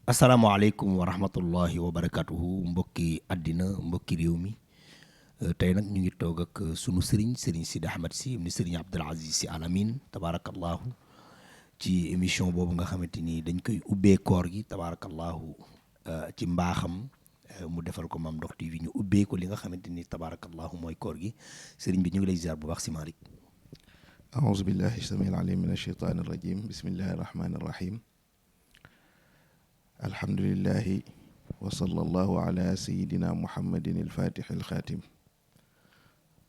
asalaamaaleykum wa rahmatullahi wa barakatuhu mbokki àddina mbokki réew mi tey nag ñu ngi toog ak sunu sëriñ Sidi Ahmed Sy ibn sëriñ Abdul Aziz Sy Al Amine tabaarakallahu ci émission boobu nga xamante ni dañ koy ubbee koor gi tabaarakallahu ci mbaaxam mu defal ko Mame Ndokh TV ñu ubbee ko li nga xamante ni tabaarakallahu mooy koor gi sëriñ bi ñu ngi lay ziar bu baax si Malick. أعوذ بالله السميع العليم من الشيطان الرجيم بسم الله الرحمن الرحيم الحمد لله وصلى الله على سيدنا محمد الفاتح الخاتم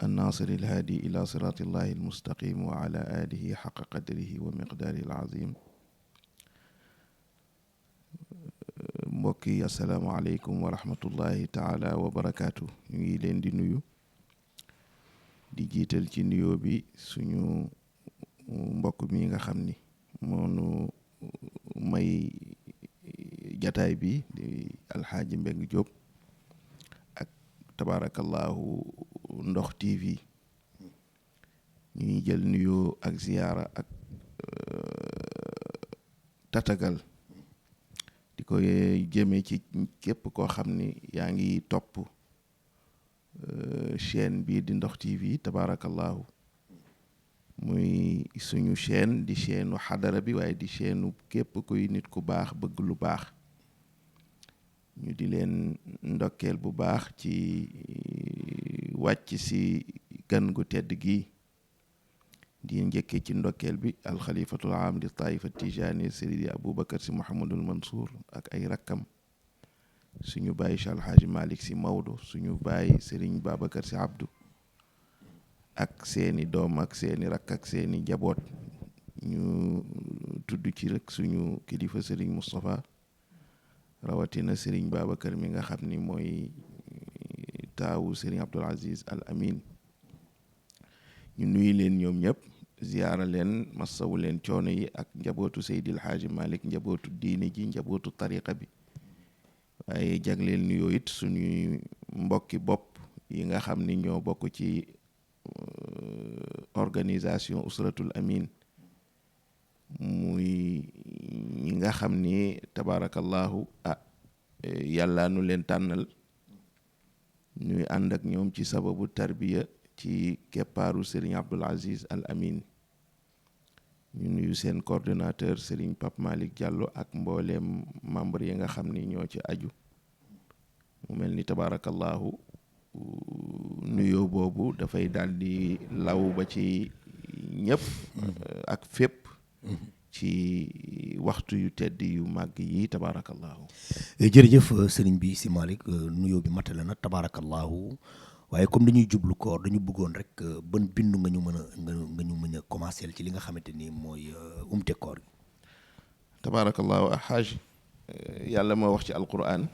الناصر الهادي إلى صراط الله المستقيم وعلى آله حق قدره ومقداره العظيم mbokki asalaamaaleykum wa rahmatullahi taala wa barakaatu ñu ngi leen di nuyu di jiital ci nuyoo bi suñu mbokk mi nga xam ni moonu may jataay bi di alxaaji Mbeng Jóob ak tabaarakallahu Ndokh TV ñuy jël nuyoo ak ziyaara ak tatagal di ko jëmee ci képp koo xam ni yaa ngi topp chaîne bii di Ndokh TV tabaarakallahu muy suñu chaîne di chaîne xadara bi waaye di chaîne képp kuy nit ku baax bëgg lu baax ñu di leen ndokkeel bu baax ci wàcc si gan gu tedd gi di njëkkee ci ndokkeel bi alxalifatul aam di taifa tijani Seydi Aboubacar si Mouhamadul Mansour ak ay rakkam suñu bàyyi Cheikh Alhaaji Malick si Maodo suñu bàyyi Serigne Babacar si Abdou ak seeni doom ak seeni rakk ak seeni jaboot ñu tudd ci rek suñu kilifa Serigne Moustapha rawatina Serigne Babacar mi nga xam ni mooy taawu Serigne Abdul Aziz Al Amin ñu nuyu leen ñoom ñëpp ziyaara leen masawu leen coono yi ak njabootu Seydi El Hadji Malick njabootu diine ji njabootu tariqa bi waaye jagleel nuyoo it suñuy mbokki bopp yi nga xam ni ñoo bokk ci organisation Usratul Amin muy ñi nga xam ni tabaarakallahu yàlla nu leen tànnal ñuy ànd ak ñoom ci sababu tarbiya ci keppaaru Serigne Abdul Aziz Al Amin ñu nuyu seen coordonnateur Serigne Pape Malick Diallo ak mbooleem membre yi nga xam ni ñoo ci aju mu mel ni tabaarakallahu nuyoo boobu dafay daal di law ba ci ñëpp ak fépp ci waxtu yu tedd yu màgg yi tabaarakallahu jërëjëf sëriñ bi si Malick nuyoo bi matale na tabaarakallahu waaye comme dañuy jublu koor dañu bëggoon rek ban bindu nga ñu mën a commencer ci li nga xamante ni mooy umte koor gi. tabaarakallahu xaaj yàlla moo wax ci alquran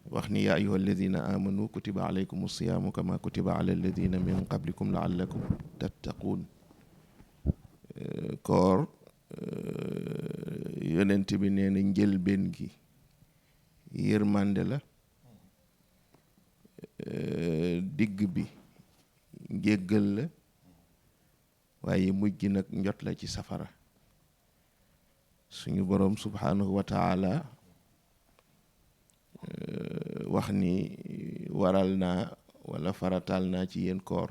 wax ni yaa ayyuha alladina amanu kutiba alaykum siyaamu kama kutiba ala alladina min qablikum laallakum tattaquun koor yonent bi nee na njëlbeen gi yërmande la digg bi njéggal la waaye mujj nag njot la ci safara suñu boroom subhaanahu wa taala wax ni waral naa wala faratal naa ci yéen koor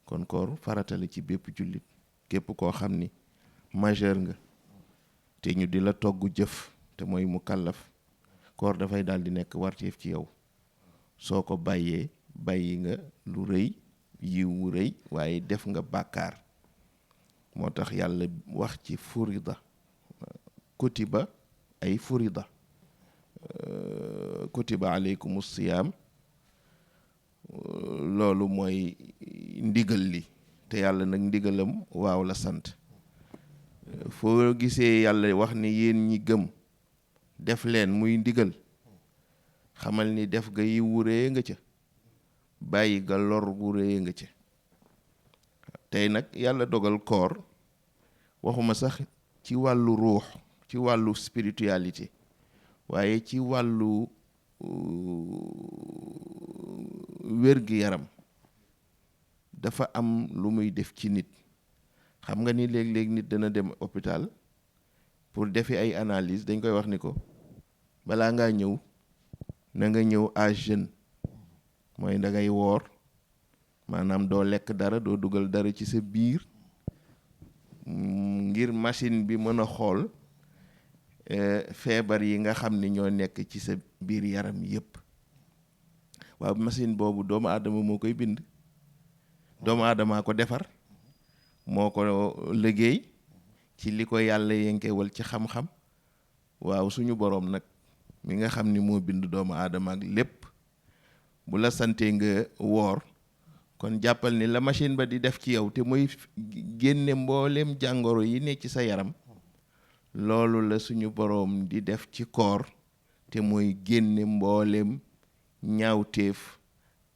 kon koor faratale ci bépp jullit képp koo xam ni majeur nga te ñu di la togg jëf te mooy mu kallaf koor dafay daal di nekk warteef ci yow soo ko bàyyee bàyyi nga lu rëy yiw wu rëy waaye def nga bàkkaar moo tax yàlla wax ci furida kutiba ay furida kutiba aleykum siyaam loolu mooy ndigal li te yàlla nag ndigalam waaw la sant foo gisee yàlla wax ni yéen ñi gëm def leen muy ndigal xamal ni def ga yi wuree nga ca bàyyi ga lor wuree nga ca tey nag yàlla dogal koor waxuma sax ci wàllu ruux ci wàllu spiritualité waaye ci wàllu wér-gi-yaram dafa am lu muy def ci nit xam nga ni léeg-léeg nit dana dem hôpital pour defi ay analyse dañ koy wax ni ko balaa ngaa ñëw na nga ñëw à jeûne mooy da ngay woor maanaam doo lekk dara doo dugal dara ci sa biir ngir machine bi mën a xool feebar yi nga xam ni ñoo nekk ci sa biir yaram yépp waaw machine boobu doomu aadama moo koy bind doomu aadamaa ko defar moo ko liggéey ci li ko yàlla yenkewal ci xam-xam waaw suñu boroom nag mi nga xam ni moo bind doomu aadama ak lépp bu la santee nga woor kon jàppal ni la machine ba di def ci yow te mooy génne mbooleem jàngoro yi ne ci sa yaram loolu la suñu boroom di def ci koor te mooy génne mbooleem ñaawteef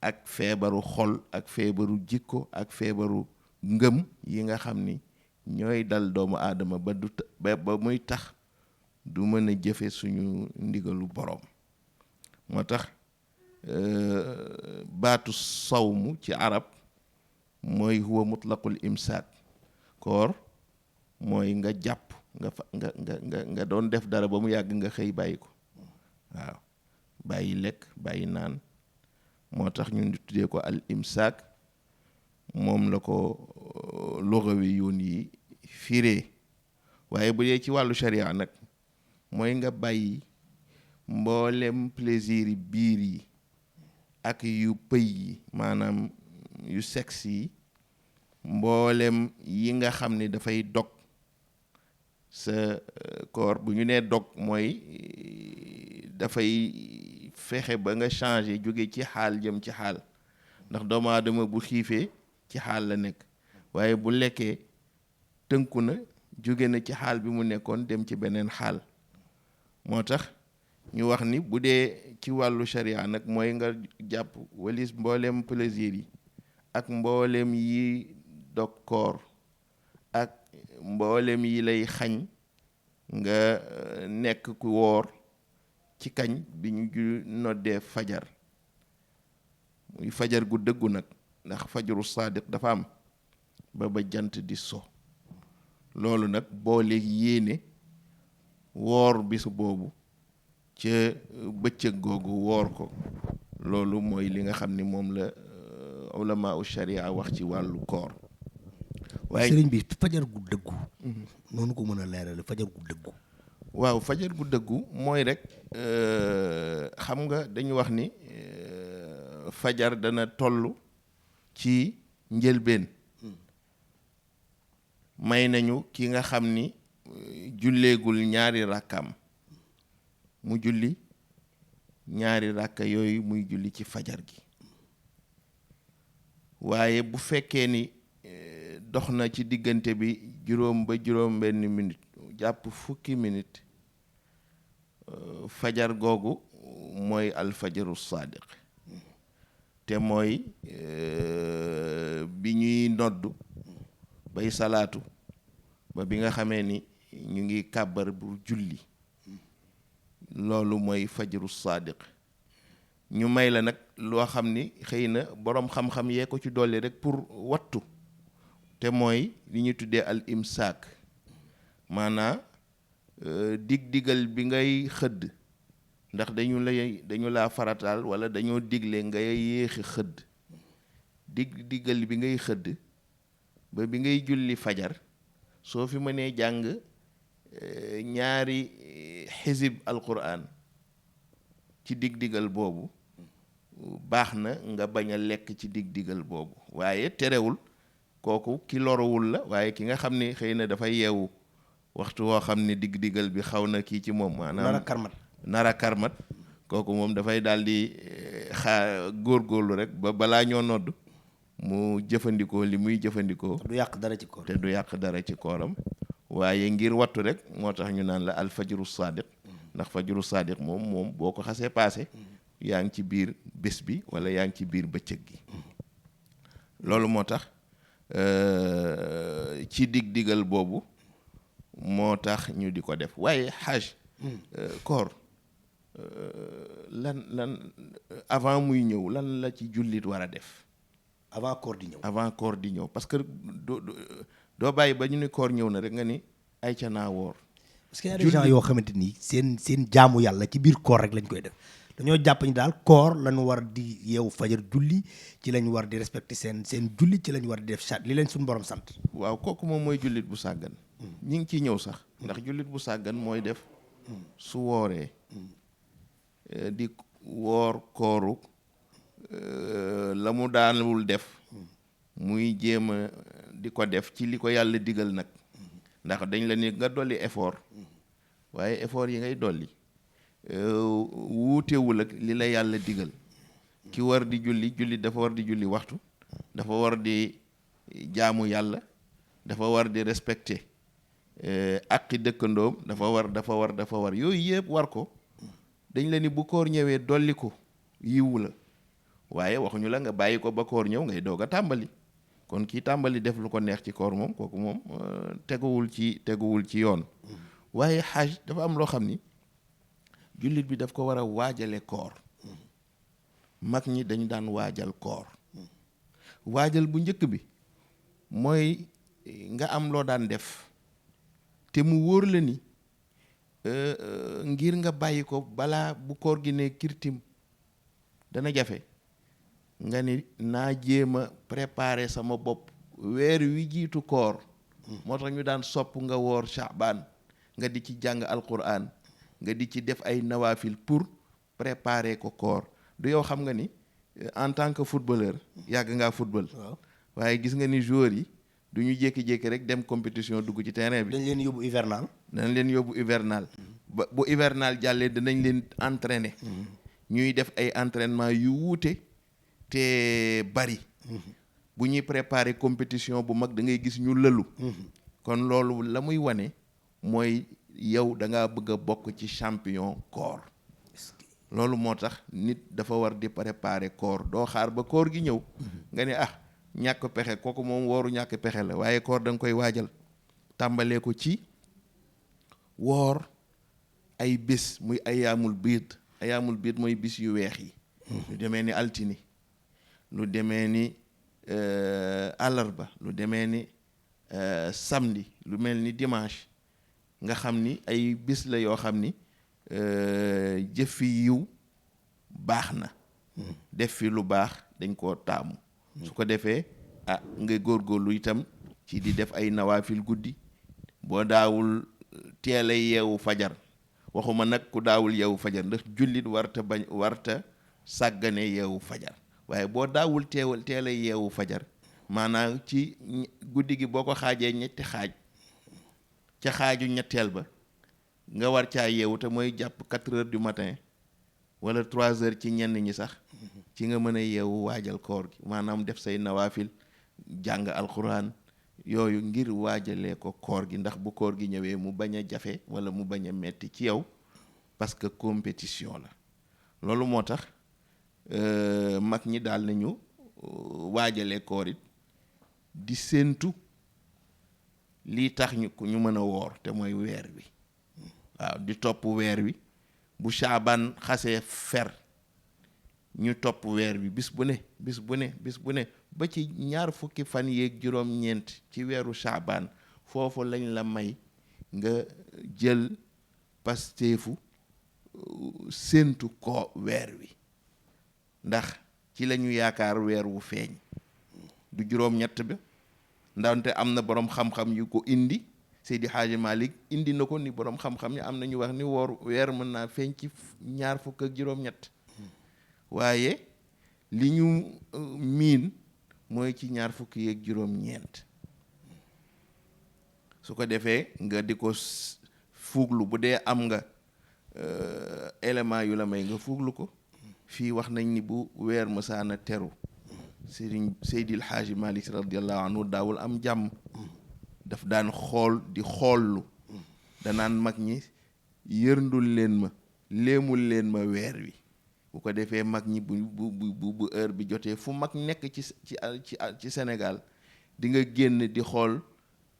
ak feebaru xol ak feebaru jikko ak feebaru ngëm yi nga xam ni ñooy dal doomu aadama ba muy tax du mën a jëfe suñu ndigalu boroom moo tax baatu sawmu ci arab mooy huwa mutlaqul imsaak koor mooy nga jàpp nga doon def dara ba mu yàgg nga xëy bàyyi ko waaw bàyyi lekk bàyyi naan moo tax ñu tuddee ko al imsaak moom la ko lugawi yoon yi firee waaye bu dee ci wàllu sharia nag mooy nga bàyyi mboolem plaisir yi biir yi ak yu pëy yi maanaam yu sexe yi mboolem yi nga xam ni dafay dog sa koor bu ñu nee dog mooy dafay fexe ba nga changer jóge ci xaal jëm ci xaal ndax doomu aadama bu xiifee ci xaal la nekk waaye bu lekkee tënku na jóge na ci xaal bi mu nekkoon dem ci beneen xaal moo tax ñu wax ni bu dee ci wàllu sharia nag mooy nga jàpp walis mboolem plaisir yi ak mboolem yi dog koor ak mboolem yi lay xañ nga nekk ku woor ci kañ bi ñu noddee fajar muy fajar gu dëggu nag ndax fajaru saadiq dafa am ba jant di so loolu nag boole yéene woor bisu boobu ca bëccëg googu woor ko loolu mooy li nga xam ni moom la ulama u sharia wax ci wàllu koor waaye sëriñ bi fajar gu dëggu noonu ko mën a leerale fajar gu dëggu waaw fajar gu dëggu mooy rek xam nga dañu wax ni fajar dana toll ci njëlbeen may nañu ki nga xam ni julleegul ñaari ràkkaam mu julli ñaari ràkka yooyu muy julli ci fajar gi waaye bu fekkee ni dox na ci diggante bi juróom ba juróom benn minute jàpp fukki minute fajar googu mooy alfajaru saadiq te mooy bi ñuy noddu bay salaatu ba bi nga xamee ni ñu ngi kàbbar bu julli loolu mooy fajaru saadiq ñu may la nag loo xam ni xëy na boroom xam-xam yee ko ci dolli rek pour wattu te mooy li ñuy tuddee al imsaak maanaa dig-digal bi ngay xëdd ndax dañu laa farataal walla dañoo digle nga yéexi xëdd dig-digal bi ngay xëdd ba bi ngay julli fajar soo fi mënee jàng ñaari xisib alquran ci dig-digal boobu baax na nga bañ a lekk ci dig-digal boobu waaye terewul kooku ki loruwul la waaye ki nga xam ne xëy na dafay yeewu waxtu woo xam ne dig-digal bi xaw na kii ci moom maanaam nara karmat kooku moom dafay daal di góorgóorlu rek ba balaa ñoo nodd mu jëfandikoo li muy jëfandikoo du yàq dara ci koor te du yàq dara ci kooram waaye ngir wattu rek moo tax ñu naan la alfajaru saadiq ndax fajaru saadiq moom boo ko xasee paase yaa ngi ci biir bés bi wala yaa ngi ci biir bëccëg gi loolu moo tax ci dig-digal boobu moo tax ñu di ko def waaye xaaj koor lan avant muy ñëw lan la ci jullit war a def avant koor di ñëw parce que doo bàyyi ba ñu ni koor ñëw na rek nga ni ay ca naa woor. parce que y a des gens yoo xamante ni seen jaamu yàlla ci biir koor rek lañ koy def dañoo jàpp ni daal koor lañu war di yeewu fajar julli ci lañu war di respecter seen julli ci lañu war di def li leen suñu borom sant. waaw kooku moom mooy jullit bu sàggan. ñi ngi ciy ñëw sax ndax jullit bu sàggan mooy def su wooree di woor kooru la mu daanul def muy jéem a di ko def ci li ko yàlla digal nag ndax dañ la ni nga dolli effort waaye effort yi ngay dolli wuutewul ak li la yàlla digal. ki war di julli dafa war di julli waxtu, dafa war di jaamu yàlla, dafa war di respecter àqi dëkkandoom, dafa war yooyu yëpp war ko. dañ la ni bu koor ñëwee dolli ko yiwu la waaye waxuñu la nga bàyyi ko ba koor ñëw ngay doog a tàmbali. kon kii tàmbali def lu ko neex ci koor moom kooku moom teguwul ci yoon. waaye xaaj dafa am loo xam ni jullit bi daf ko war a waajale koor. mag ñi dañu daan waajal koor. waajal bu njëkk bi mooy nga am loo daan def te mu wóor la ni ngir nga bàyyi ko balaa bu koor gi ne kirtim dana jafe nga ni naa jéem a préparer sama bopp weer wi jiitu koor. moo tax ñu daan sopp nga woor Shaaban nga di ci jàng alquran nga di ci def ay nawaafil pour préparer ko koor. du yow xam nga ni en tant que footballeur yàgg ngaa football. waaye gis nga ni joueurs yi du ñu jékki-jékki rek dem compétition dugg ci terrain bi. dañ leen yóbbu hivernal. ba bu hivernal jàllee danañ leen entraîner. ñuy def ay entraînement yu wuute te bari. bu ñuy préparer compétition bu mag da ngay gis ñu lëlu. kon loolu la muy wane mooy yow da ngaa bëgg a bokk ci champion koor. loolu moo tax nit dafa war di préparer koor doo xaar ba koor gi ñëw nga ne ñàkk pexe kooku moom wooru ñàkk pexe la waaye koor da nga koy waajal tàmbalee ko ci woor ay bés muy ayaamul biid mooy bis yu weex yi. lu demee ni altine, lu demee ni àllarba, lu demee ni samedi, lu mel ni dimanche nga xam ni ay bis la yoo xam ni jëf fi yiw baax na. def fi lu baax dañ koo taamu. su ko defee nga góorgóorlu itam ci di def ay nawaafil guddi. boo daawul teel a yeewu fajar, waxuma nag ku daawul yeewu fajar ndax jullit warta sàggane yeewu fajar, waaye boo daawul teel a yeewu fajar maanaam ci guddi gi boo ko xaajee ñetti xaaj, ca xaaju ñetteel ba nga war caa yeewu te mooy jàpp 4 heures du matin wala 3 heures ci ñenn ñi sax, ci nga mën a yeewu waajal koor gi, maanaam def say nawaafil, jàng alxuraan yooyu ngir waajalee ko koor gi, ndax bu koor gi ñëwee mu bañ a jafe wala mu bañ a metti ci yow, parce que compétition la. loolu moo tax mag ñi daal nañu waajalee koor it di séentu lii tax ñu mën a woor te mooy weer wi. waaw di topp weer wi bu Shaaban xasee fer ñu topp weer wi bis bu ne ba ci 20 fan yeeg juróom-ñeent ci weeru Shaaban, foofu lañ la may nga jël pasteefu séentu ko weer wi, ndax ci la ñu yaakaar weer wu feeñ. du juróom-ñett ba ndaxte am na boroom xam-xam yu ko indi. Seydi Hadji Malick indi na ko ni boroom xam-xam yi am na ñu wax ni weer mën naa feeñ ci 20 ak juróom-ñett, waaye li ñu miin mooy ci 20 yeeg juróom-ñeent. su ko defee nga di ko fuuglu, bu dee am nga élément yu la may nga fuuglu ko. fii wax nañ ni bu weer mësaana teru Seydil Hadji Malick radiyallahu anhu daawul am jàmm. daf daan di xoollu, danaan mag ñi yërndul leen ma, léemul leen ma weer wi. bu ko defee mag ñi bu heure bi jotee, fu mag nekk ci Sénégal di nga génn di xool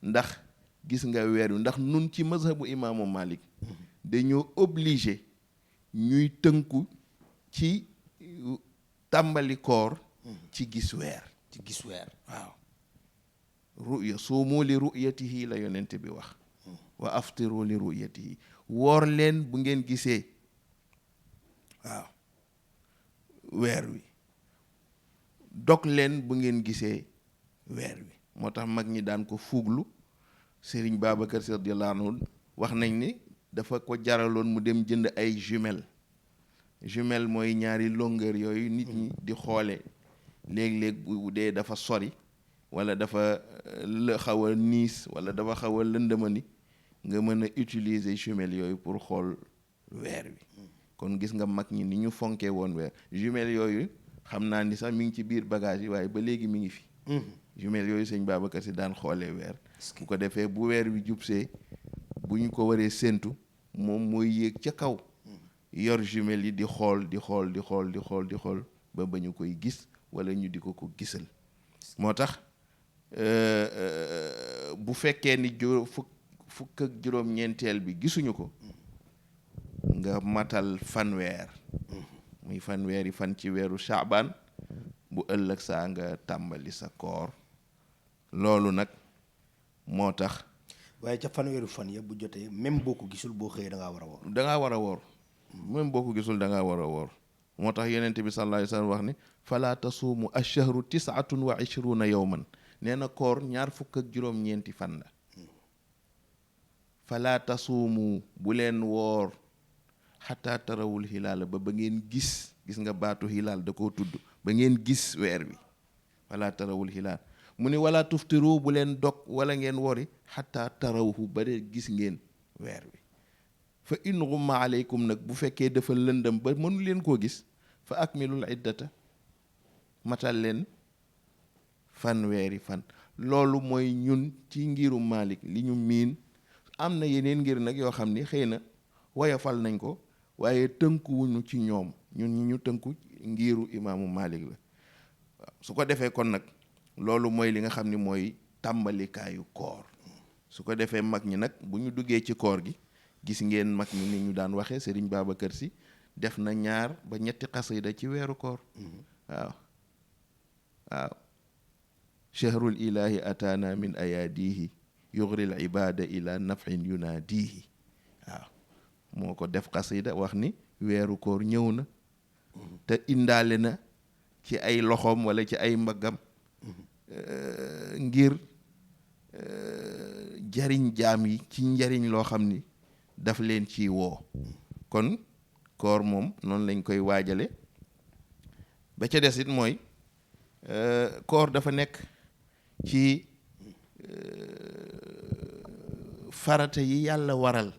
ndax gis nga weer wi, ndax nun ci mazhabu imaamu Malik dañoo obligé ñuy tënku ci tàmbali koor ci gis weer. waaw ruya suumu li ruyatihi la yonent bi wax wa aftiru li ruyatihi woor leen bu ngeen gisee waaw weer wi dog leen bu ngeen gisee weer wi moo tax mag ñi daan ko fuuglu Serigne Babacar Sy radiyallahu anhu wax nañ ni dafa ko jaraloon mu dem jënd ay jumelle mooy ñaari longueur yooyu nit ñi di xoole léeg-léeg bu dee dafa sori wala dafa xaw a niis wala dafa xaw a lëndëmani nga mën a utiliser jumelle yooyu pour xool weer wi kon gis nga mag ñi ni ñu fonkee woon weer jumelle yooyu xam naa ni sax mi ngi ci biir bagage yi waaye ba léegi mi ngi fi jumelle yooyu sëñ Babacar Sy daan xoolee weer bu ko defee bu weer wi jubsee bu ñu ko waree séentu moom mooy yéeg ca kaw yor jumelle yi di xool ba ñu koy gis wala ñu di ko gisal moo tax bu fekkee ni fukk ak juróom-ñeenteel bi gisuñu ko nga matal fanweer muy fanweeri fan ci weeru Shaabaan bu ëllëg saa nga tàmbali sa koor loolu nag moo tax waaye ca fanweeru fan ya bu jotee même boo ko gisul boo xëyee da ngaa war a woor da ngaa war a woor même boo ko gisul da ngaa war a woor moo tax yonent bi sallallahu alayhi wa sallam wax ni fala tasuumu ash-shahru 29 yawman nee na koor 24 fan la fala tasuumu bu leen woor xataa tarawul hilaala ba ngeen gis nga baatu hilaal da koo tudd ba ngeen gis weer wi fala tarawul hilaal mu ni wala tuftiru bu leen dog wala ngeen wori xataa tarawhu ba de gis ngeen weer wi fa in ghumma aleykum nag bu fekkee dafa lëndëm ba mënu leen koo gis fa akmilul iddata matal leen fanweeri fan loolu mooy ñun ci ngiru Malik li ñu miin am na yeneen ngir nag yoo xam ni xëy na woyofal nañ ko waaye tënkuwuñu ci ñoom ñun ñi ñu tënku ngiru imaamu Malik la waaw su ko defee kon nag loolu mooy li nga xam ni mooy tàmbalikaayu koor su ko defee mag ñi nag bu ñu duggee ci koor gi gis ngeen mag ñi ni ñu daan waxee Serigne Babacar Sy def na 2 ba 3 xasida ci weeru koor waaw shahrul ilahi ataana min ayaadihi yugril ibada ila nafin yunaadihi waaw moo ko def xasida wax ni weeru koor ñëw na te indaale na ci ay loxoom wala ci ay mbaggam ngir jariñ jaam yi ci njariñ loo xam ni daf leen ci woo kon koor moom noonu lañ koy waajale ba ca des it mooy koor dafa nekk ci farata yi yàlla waral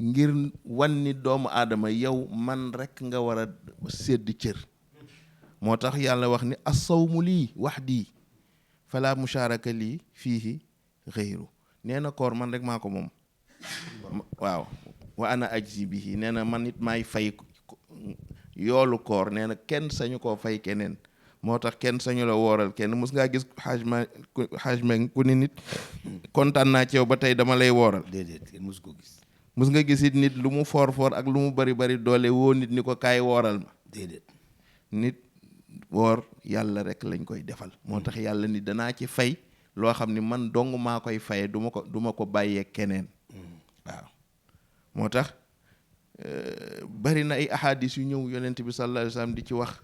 ngir wan ni doomu aadama yow man rekk nga war a sédd cër moo tax yàlla wax ni as-sawmu lii wahdi fala musharaka lii fiihi ghayru nee na koor man rek maa ko moom waaw wa ana ajzi bihi nee na man it maay fay yoolu koor nee na kenn sañu koo fay keneen moo tax kenn sañu la wooral kenn mus ngaa gis xaaj ma ku ni nit kontaan naa ci yow ba tey dama lay wooral déedéet kenn mus ko gis mus nga gis it nit lu mu foor ak lu mu bari doole woo nit ni ko kaay wooral ma déedéet nit woor yàlla rek lañ koy defal moo tax yàlla ni danaa ci fay loo xam ni man dong maa koy faye du ma ko bàyyee keneen waaw moo tax bari na ay ahadis yu ñëw yonent bi sallallahu alayhi wa sallam di ci wax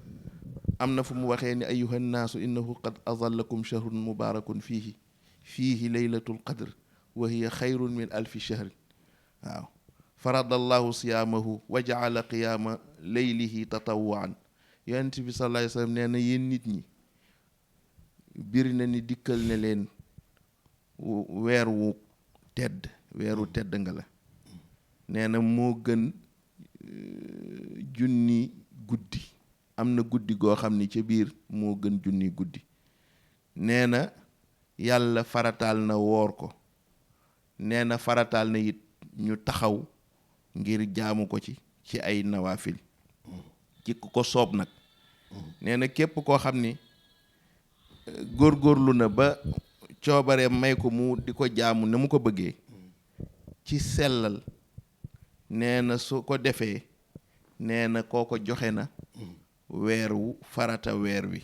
am na fu mu waxee ni ayyuhan naasu innahu qad azallakum shahrun mubarakun fiihi laylatul qadr wa hiya xayrun min alfi shahrin waaw faradallahu siyaamahu wa jaala qiyaama laylihi tatawwaan yonent bi sallallahu alayhi wa sallam nee na yéen nit ñi biri na ni dikkal ne leen weeru tedd nga la nee na moo gën junni guddi am na guddi goo xam ni ca biir moo gën junni guddi nee na yàlla farataal na woor ko nee na farataal na it ñu taxaw ngir jaamu ko ci ay nawaafil ci ku ko soob nag nee na képp koo xam ni góorgóorlu na ba coobaree may ko mu di ko jaamu ne mu ko bëggee ci sellal nee na su ko defee nee na kooko joxe na weer wu farata weer wi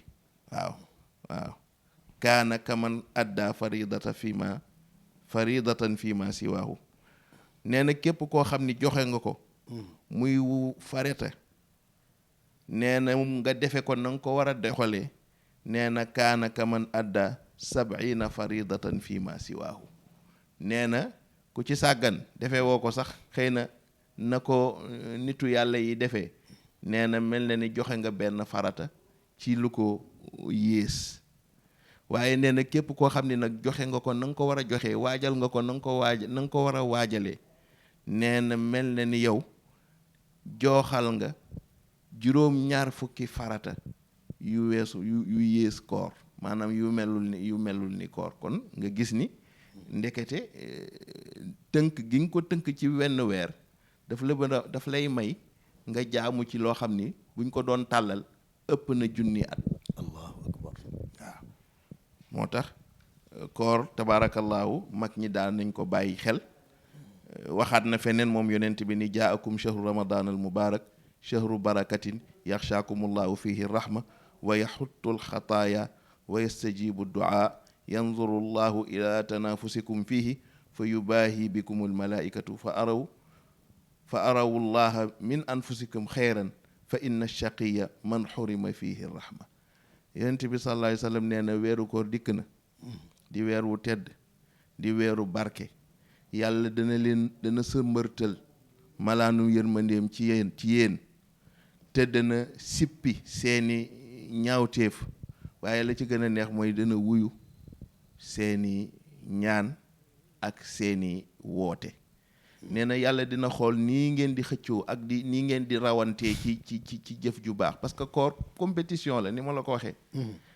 waaw kaana kaman adda faridatan fi ma siwaahu nee na képp koo xam ni joxe nga ko muy wu fareta nee na nga defe ko na nga ko war a doxalee nee na kaana kaman adda 70 faridatan fi ma siwaahu nee na ku ci sàggan defee woo ko sax xëy na ko nitu yàlla yi defee nee na mel na ni joxe nga benn farata ci lu ko yées waaye nee na képp koo xam ne nag joxe nga ko na nga ko war a joxee waajal nga ko na nga ko war a waajalee nee na mel na ni yow jooxal nga 20 farata yu weesu yu yées koor maanaam yu melul ni koor kon nga gis ni ndekete tënk gi nga ko tënk ci wenn weer daf lay may nga jaamu ci loo xam ni buñ ko doon tàllal ëpp na junni at. allahu akbar. waaw moo tax koor tabaarakallaahu mag ñi daan nañ ko bàyyi xel waxaat na feneen moom yonent bi ni jaakum shahru ramadan al mubarak shahru barakatin yaxshaakumullahu fihi rahma wa yaxuttul xataaya wa yastajibu duaa yanzuru llahu ila tanafusikum fihi fa yubaahi bikum almalaikatu fa arawu llaha min anfusikum xeyran fa inna shaqiya man xurima fihi rahma yonent bi sallallahu alayhi wa sallam nee na weeru koor dikk na di weer wu tedd di weeru barke yàlla dana sëmbërtal malaanu yërmandeem ci yéen te dana sippi seeni ñaawteef waaye la ci gën a neex mooy dana wuyu seeni ñaan ak seeni woote nee na yàlla dina xool nii ngeen di xëccoo ak nii ngeen di rawantee ci jëf ju baax parce que koor compétition la ni ma la ko waxee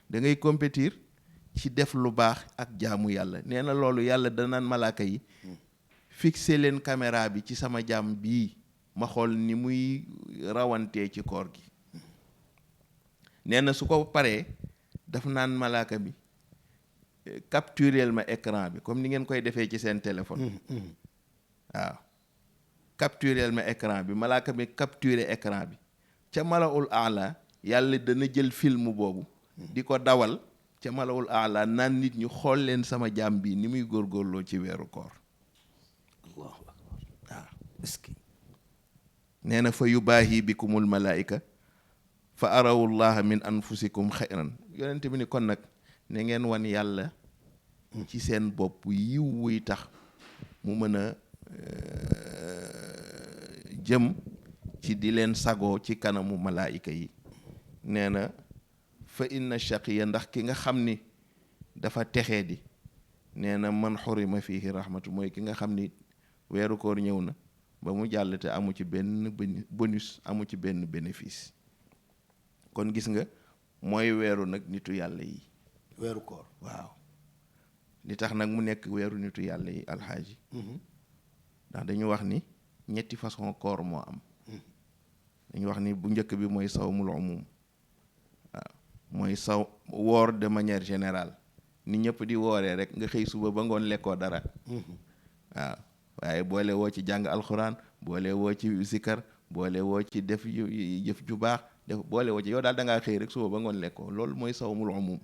da ngay compétir ci def lu baax ak jaamu yàlla nee na loolu yàlla danaan malaaka yi fixé leen caméra bi ci sama jaam bii ma xool ni muy rawantee ci koor gi nee na su ko paree daf naan malaaka bi capturel ma écran bi comme ni ngeen koy defee ci seen téléphone waaw capturel ma écran bi malaaka bi capturé écran bi ca malaul aala yàlla dana jël film boobu di ko dawal ca malaul aala naan nit ñi xool leen sama jaam bi ni muy góorgóorloo ci weeru koor allahu akbar. waaw est-ce que nee na fa yubaahi bikumul malaika fa arawullaha min anfusikum xayran yonent bi ni kon nag ne ngeen wan yàlla ci seen bopp yiw wuy tax mu mën a jëm ci di leen sagoo ci kanamu malaayika yi nee na fa inna shaqiya ndax ki nga xam ni dafa texee di nee na man xurima fihi rahmatu mooy ki nga xam ni weeru koor ñëw na ba mu jàll te amu ci benn bonus amu ci benn bénéfice kon gis nga mooy weeru nag nitu yàlla yi weeru koor. waaw li tax nag mu nekk weeru nitu yàlla yi alxaaji ndax dañu wax ni ñetti façon koor moo am dañu wax ni bu njëkk bi mooy sawmul umum waaw mooy woor de manière générale ni ñëpp di wooree rek nga xëy suba ba ngoon lekkoo dara waaw waaye boole woo ci jàng alxuraan boole woo ci zikar boole woo ci def jëf ju baax boole woo ci yow daal da ngaa xëy rek suba ba ngoon lekkoo loolu mooy sawmul umum.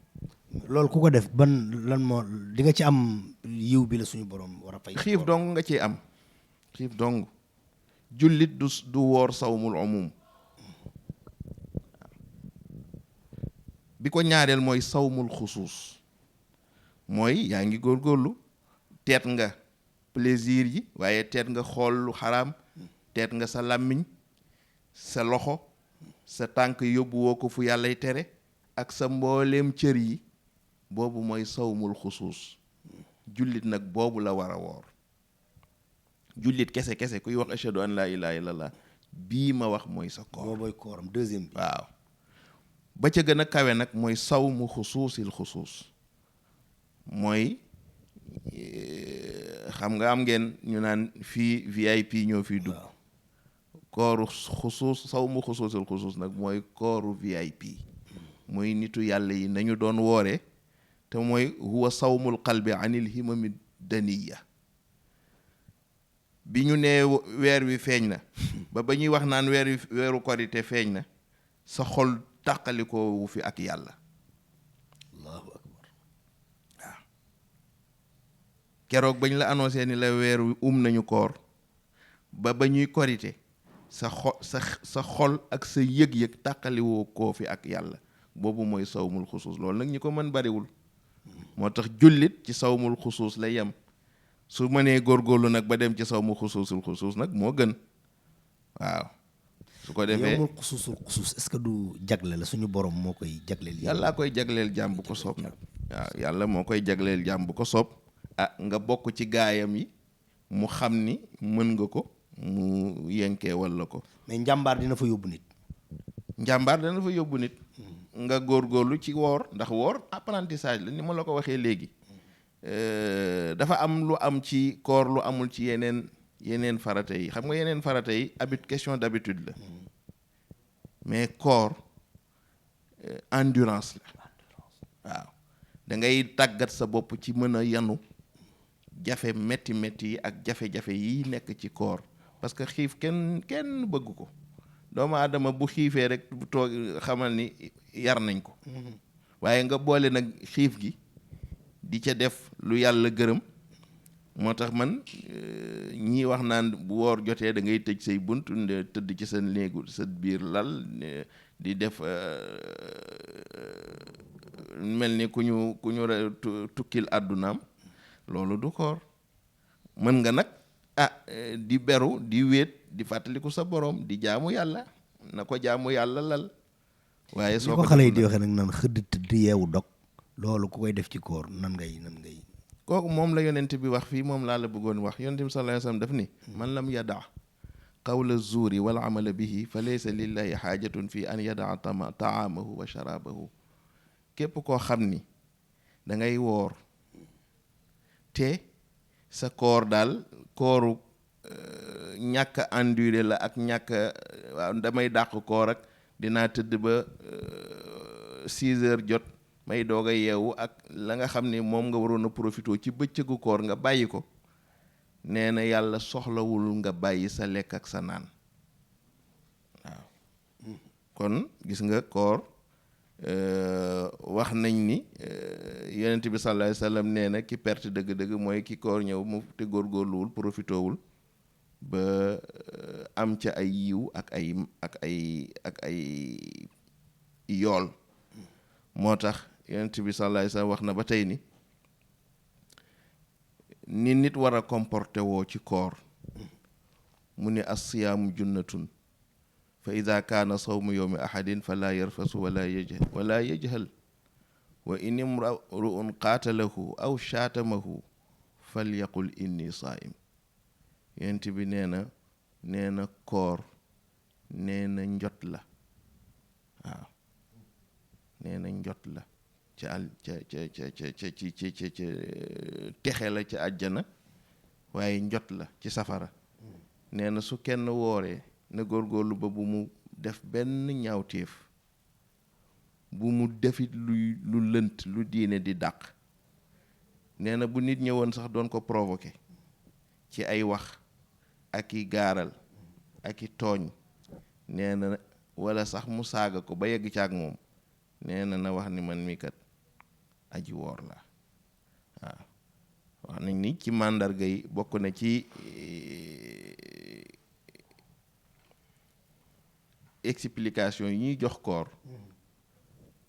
loolu ku ko def lan moo di nga ci am yiw bi la suñu borom war a fay. xiif dong nga ciy am xiif dong jullit du woor sawmul umum bi ko ñaareel mooy sawmul xusuus mooy yaa ngi góorgóorlu teet nga plaisir yi waaye teet nga xool lu xaraam teet nga sa làmmiñ sa loxo sa tànk yóbbu woo ko fu yàllay tere ak sa mbooleem cër yi boobu mooy sawmul xusuus jullit nag boobu la war a woor jullit kese kuy wax ashhadu an laa ilaaha illallah bii ma wax mooy sa koor boobooy kooram deuxième bi. waaw ba ca gën a kawe nag mooy sawmu xusuusil xusuus mooy xam nga am ngeen ñu naan fii VIP ñoo fiy dugg kooru xusuus sawmu xusuusil xusuus nag mooy kooru VIP mooy nitu yàlla yi nañu doon woore te mooy huwa sawmul qalbi anil himami daniya bi ñu nee weer wi feeñ na ba ñuy wax naan weeru korite feeñ na sa xol tàqalikoo wu fi ak yàlla allahu akbar. keroog bañ la annoncé ni la weer wi nañu koor ba ñuy korite sa xol ak sa yëg-yëg tàqaliwoo koo fi ak yàlla boobu mooy sawmul xusuus loolu nag ñi ko mën bariwul moo tax jullit ci sawmul xusuus la yem su mënee góorgóorlu nag ba dem ci sawmul xusuus nag moo gën waaw su ko defee yowmul xusuus est-ce que du jagle la suñu borom moo koy jagleel yàllaa koy jagleel jaam bu ko soob nag waaw yàlla moo koy jagleel jaam bu ko soob nga bokk ci gaayam yi mu xam ni mën nga ko mu yenkee walla ko mais njàmbaar dina fa yóbbu nit njàmbaar dana fa yóbbu nit nga góorgóorlu ci woor ndax woor apprentissage la ni ma la ko waxee léegi dafa am lu am ci koor lu amul ci yeneen farata yi xam nga yeneen farata yi question d'habitude la mais koor endurance la waaw da ngay tàggat sa bopp ci mën a yanu jafe metti yi ak jafe-jafe yi nekk ci koor parce que xiif kenn bëgg ko doomu aadama bu xiifee rek bu toog xamal ni yar nañ ko waaye nga boole nag xiif gi di ca def lu yàlla gërëm moo tax man ñii wax naan bu woor jotee da ngay tëj say bunt tëdd ci sa néegu sa biir lal di def mel ni ku ñu tukkil àddunaam loolu du koor mën nga nag di beru di wéet di fàttaliku sa borom di jaamu yàlla na ko jaamu yàlla lal waaye soo ko xale yi di waxee nag naan xëdd tëdd yeewu dog loolu ku koy def ci koor nan ngay kooku moom la yonent bi wax fii moom laa la bëggoon wax yonent bi sallallahu alayhi wasallam daf ni man lam yadaa qawla zuuri wal amala bihi fa laysa lillahi xaajatun fi an yadaa taamahu wa sharabahu képp koo xam ni da ngay woor te sa koor daal kooru ñàkk enduré la ak ñàkk waaw damay dàq koor ak dinaa tëdd ba 6 heures jot may doog a yeewu ak la nga xam ne moom nga waroon a profité ci bëccëgu koor nga bàyyi ko nee na yàlla soxlawul nga bàyyi sa lekk ak sa naan waaw kon gis nga koor wax nañ ni yonent bi sallallahu alayhi wasallam nee na ki perte dëgg-dëgg mooy ki koor ñëw mu te góorgóorluwul profitowul ba am ca ay yiw ak ay yool moo tax yonent bi sallallahu alayhi wasallam wax na ba tey ni nit war a comporté woo ci koor mu ni as-siyaamu junnatun fa ida kaana sawmu yowmi ahadin fala yarfasu wala yajhal wa in imru'un qaatalahu aw shaatamahu falyaqul inni saa'im yonent bi nee na koor nee na njot la waaw nee na njot la ca texe la ca àjjana waaye njot la ci safara nee na su kenn wooree na góorgóorlu ba bu mu def benn ñaawteef bu mu defit lu lënt lu diine di dàq nee na bu nit ñëwoon sax doon ko provoqué ci ay wax ak i gaaral ak i tooñ nee na wala sax mu saaga ko ba yegg ca ak moom nee na wax ni man mi kat aji woor la waaw wax nañ ni ci màndarga yi bokk na ci explication yi ñuy jox koor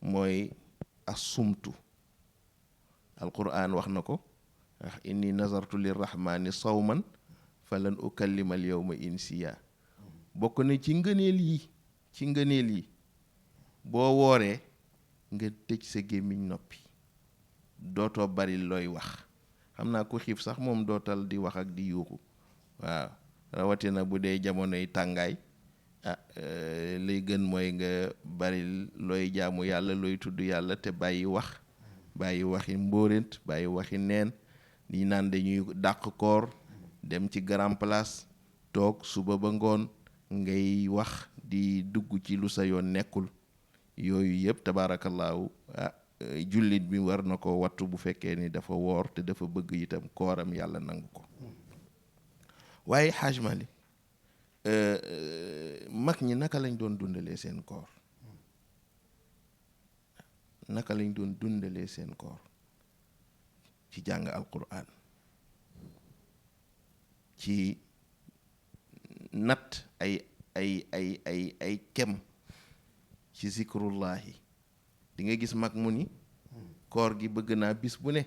mooy as-sumtu alquran wax na ko wax inni nazartu lirrahmani sawman falan ukallima al yawma insiya bokk na ci ngëneel yi boo wooree nga tëj sa gémmiñ noppi dootoo bari looy wax xam naa ku xiif sax moom dootal di wax ak di yuuxu waaw rawatina bu dee jamonoy tàngaay lay gën mooy nga bari looy jaamu yàlla looy tudd yàlla te bàyyi waxi mbóorent bàyyi waxi neen ñi naan dañuy dàq koor dem ci grand place toog suba ba ngoon ngay wax di dugg ci lu sa yoon nekkul yooyu yëpp tabaarakallaahu jullit bi war na ko wattu bu fekkee ni dafa woor te dafa bëgg itam kooram yàlla nangu ko waaye Hajj Malick mag ñi naka lañ doon dundalee seen koor ci jàng alquran ci natt ay kem ci zikrullahi di nga gis mag mu ni koor gi bëgg naa bis bu ne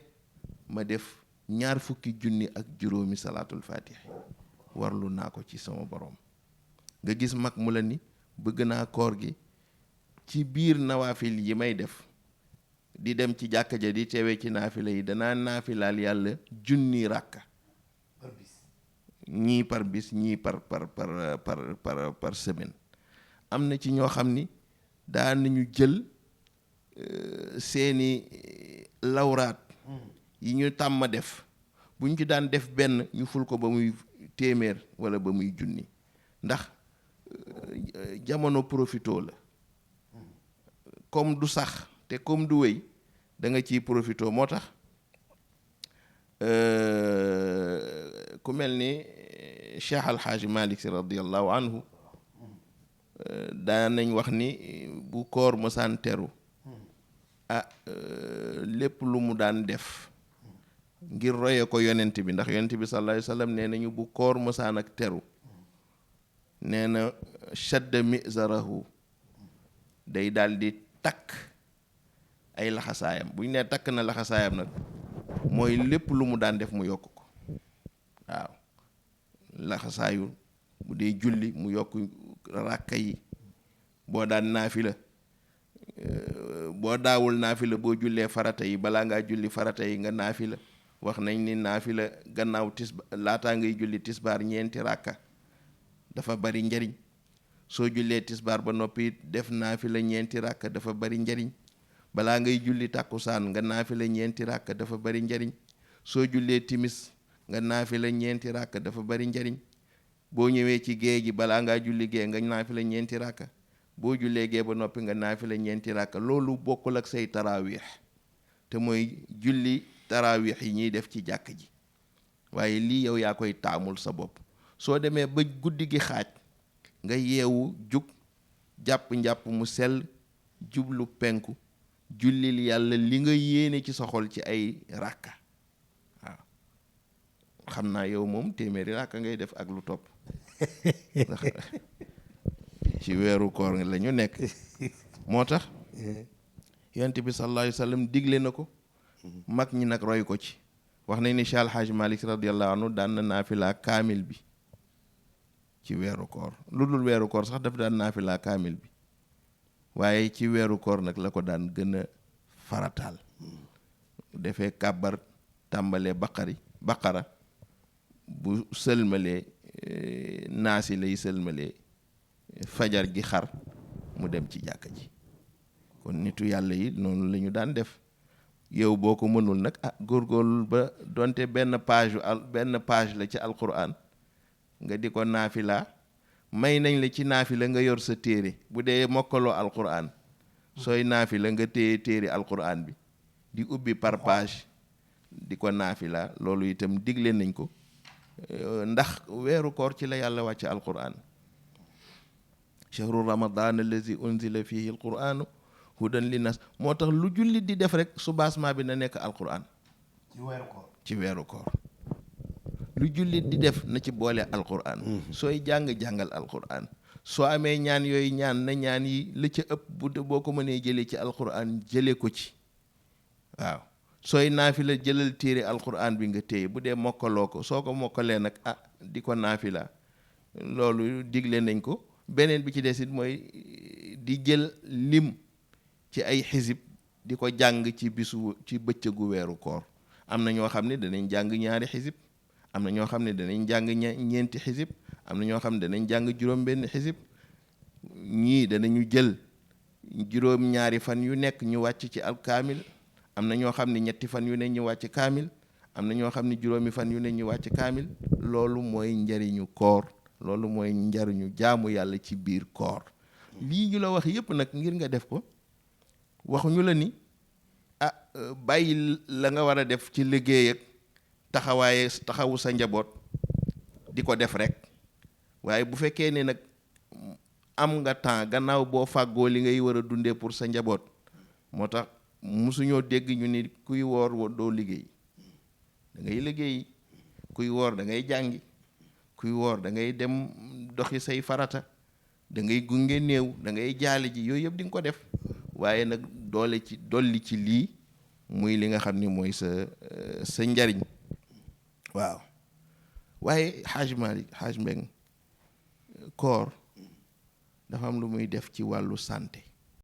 ma def 20 ak juróomi salaatul fatih warlu naa ko ci sama borom. nga gis mag mu la ni bëgg naa koor gi ci biir nawaafil yi may def di dem ci jàkka ja di teewee ci naafila yi danaa naafilaal yàlla 1000 ràkka ñii par bis ñii par semaine. am na ci ñoo xam ni daan nañu jël seeni lawraat yi ñu tàmm def bu ñu ci daan def benn ñu ful ko ba muy téeméer wala ba muy junni ndax jamono profito la comme du sax te comme du wéy da nga ciy profito moo tax ku mel ni Cheikh Alxaaji Malik Si radiallahu anhu daan nañ wax ni bu koor mosaan teru lépp lu mu daan def ngir roye ko yonent bi ndax yonent bi sallallahu alayhi wa sallam nee nañu bu koor mosaan ak teru nee na shadda mizarahu day daal di takk ay laxasaayam bu ñu nee takk na laxasaayam nag mooy lépp lu mu daan def mu yokk ko waaw laxasaayu bu dee julli mu yokk ràkka yi boo daan naafila boo daawul naafila boo jullee farata yi balaa ngaa julli farata yi nga naafila wax nañ ni naafila gannaaw laataa ngay julli tisbaar 4 ràkka dafa bari njariñ soo jullee tisbaar ba noppi def naafila 4 ràkka dafa bari njariñ balaa ngay julli tàkkusaan nga naafila 4 ràkka dafa bari njariñ soo jullee timis nga naafila 4 ràkka dafa bari njariñ boo ñëwee ci gée gi balaa ngaa julli gée nga naafila 4 ràkka boo jullee gée ba noppi nga naafila 4 ràkka loolu bokkul ak say taraawix te mooy julli taraawix yi ñuy def ci jàkk ji waaye lii yow yaa koy taamul sa bopp soo demee ba guddi gi xaaj nga yeewu jug njàpp mu sell jublu penku jullil yàlla li nga yéene ci sa xol ci ay ràkka waaw xam naa yow moom téeméeri ràkka ngay def ak lu topp ndax ci weeru koor la ñu nekk moo tax yonent bi sallallahu alayhi wa sallam digle na ko mag ñi nag roy ko ci wax nañ ni Cheikh Alhaaj Malik radiyallahu anhu daan na naafila kaamil bi ci weeru koor lu dul weeru koor sax daf daan naafila kaamil bi waaye ci weeru koor nag la ko daan gën a farataal defee kàbbar tàmbalee baqara bu sëlmalee naasi lay sëlmalee fajar gi xar mu dem ci jàkka ji kon nitu yàlla yi noonu la ñu daan def yow boo ko mënul nag góorgóorlu ba donte benn page la ci alquran nga di ko naafila may nañ la ci naafila nga yor sa téere bu dee mokkaloo alquran sooy naafila nga téye téere alquran bi di ubbi par page di ko naafila loolu itam digle nañ ko ndax weeru koor ci la yàlla wàcce alquran chahru ramadan allazi unzila fihi alquranu hudan linnas moo tax lu jullit di def rek soubassement bi na nekk alquran ci weeru koor lu jullit di def na ci boole alquran sooy jàngal alquran soo amee ñaan yooyu ñaan na ñaan yi la ca ëpp boo ko mënee jëlee ci alquran jëlee ko ci waaw sooy naafila jëlal téere alquran bi nga téye bu dee mokkaloo ko soo ko mokkalee nag di ko naafila loolu digle nañ ko beneen bi ci des it mooy di jël lim ci ay xisib di ko jàng ci bëccëgu weeru koor am na ñoo xam ne danañ jàng 2 xisib am na ñoo xam ne danañ jàng 4 xisib am na ñoo xam ne danañ jàng 7 xisib ñii danañu jël 2 fan yu nekk ñu wàcc ci alkaamil am na ñoo xam ne 3 fan yu ne ñu wàcc kaamil am na ñoo xam ne 2 fan yu ne ñu wàcc kaamil loolu mooy njariñu koor loolu mooy njariñu jaamu yàlla ci biir koor lii ñu la wax yépp nag ngir nga def ko waxuñu la ni bàyyi la nga war a def ci liggéey ak taxawu sa njaboot di ko def rek waaye bu fekkee ne nag am nga temps gannaaw boo fàggoo li ngay war a dundee pour sa njaboot moo tax musuñoo dégg ñu ni kuy woor doo liggéey da ngay liggéey kuy woor da ngay jàngi kuy woor da ngay dem doxi say farata da ngay gunge néew da ngay jaale ji yooyu yëpp di nga ko def waaye nag dolli ci lii muy li nga xam ni mooy sa njariñ waaw waaye xaaj Mbeng koor dafa am lu muy def ci wàllu santé